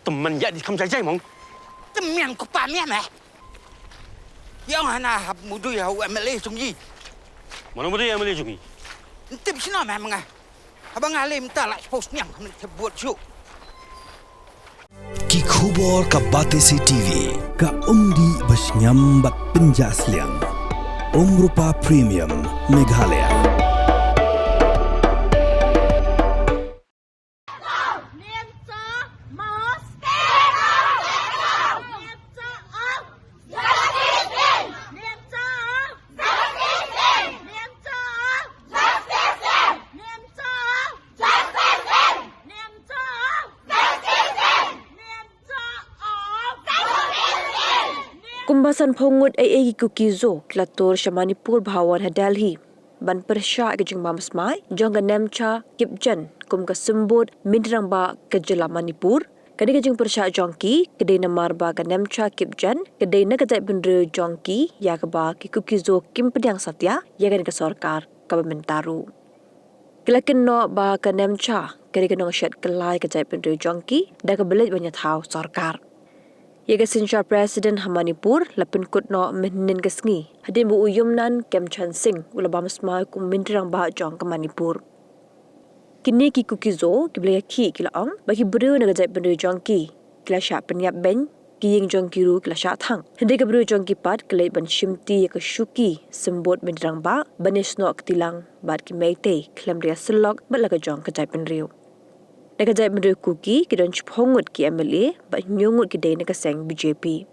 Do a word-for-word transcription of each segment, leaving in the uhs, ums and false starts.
Tymmen ïa di kham jai jai mong. Tymmen ko pa mian eh. Ïa nga na hap mudui ha u M L A jong i. Mano mudui M L A jong i? Ntip sino meh menga. Haba nga lem ta la post niang khamne te buat ju. Ki khubor ka Batesi T V. Ka umdih ba shngiam bad pynjah sliang. Umrupa Premium Meghalaya. Kumba sanphew ngut ei ei ki Kuki Zo ki la tur sha Manipur Bhawan ha Delhi ban pyrshah ïa ka jingbam smai jong ka Nemcha Kipgen kum ka symbud myntri rangbah ka jylla Manipur. Ka dei ka jingpyrshah jong ki ka dei namar ba ka Nemcha Kipgen ka dei na ka jaitbynriew jong ki ïa kaba ki Kuki Zo kim pdiang satia ïa kane ka sorkar kaba mynta ruh. Ki la kynnoh ba ka Nemcha ka dei ka nongshet kyllai ka jaitbynriew jong ki da kaba leit ban ïathaw sorkar. Ïa ka synshar president ha Manipur la pynkut noh mynhynnin ka sngi hadien ba u Yumnam Khemchand Singh u la bam smai kum myntri rangbah jong ka Manipur. Kine ki Kuki Zo kiba la ïakhih ki la ong ba ki briew na ka jaitbynriew jong ki ki la shah pynïap beiñ, ki ïing jong ki ruh ki la shah thang. Hynrei ki briew jong ki pat ki leit ban shimti ïa ka shuki symbud myntri rangbah ban ïasnoh kti lang bad ki Meitei khlem da ïasyllok bad la ka jong ka jaitbynriew. Na ka jaitbynriew Kuki ki don shiphew ngut ki M L A bad hynñiew ngut ki dei na ka seng B J P.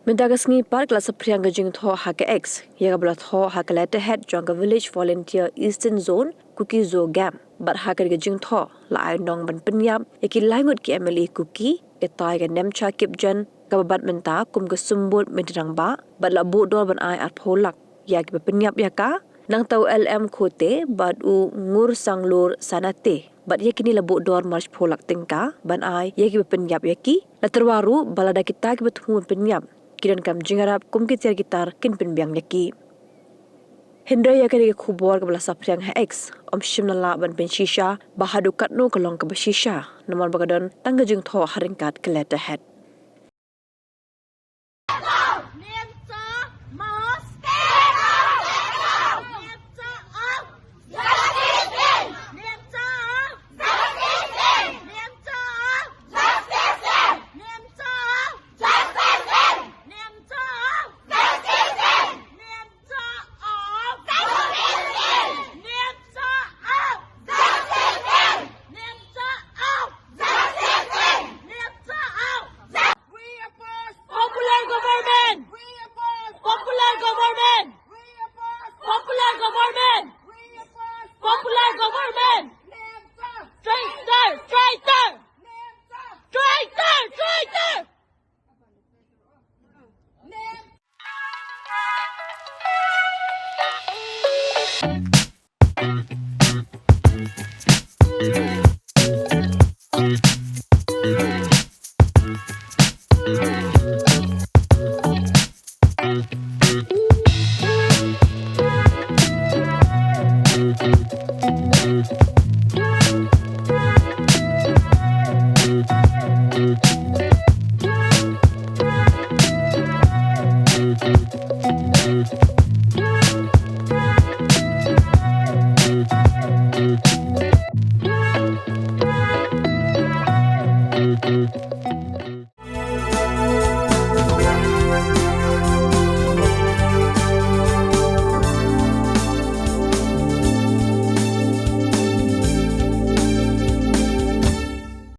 Mynta ka sngi pat ka la saphriang ka jingthoh ha ka X ïa kaba la thoh ha ka letterhead jong ka Village Volunteer Eastern Zone Kuki Zo Camp. Bad ha kane ka jingthoh la ai nong ban pynïap ïa ki lai ngut ki M L A Kuki, katai ka Nemcha Kipgen kaba bad mynta kum ka symbud myntri rangbah, bad la buh dor ban ai arphew lak ïa kiba pynïap ïa ka. Nangta u L M Khote bad u Ngursanglur Sanate, bad ïa kine la buh dor mar shiphew lak tyngka ban ai ïa kiba pynïap ïa ki. La tyrwa ruh ba lada kita kiba thmu ban pynïap ki donkam jingïarap kum ki tiar ki tar kin pynbiang ïa ki. Hynrei ïa kane ka khubor kaba la saphriang ha X ym shym la lah ban pynshisha ba haduh katno ka long kaba shisha namar ba ka don tang ka jingthoh ha ryngkat ka letterhead. Popular government! Popular government! Popular government! Popular government! Traitor! Traitor! Traitor! Traitor!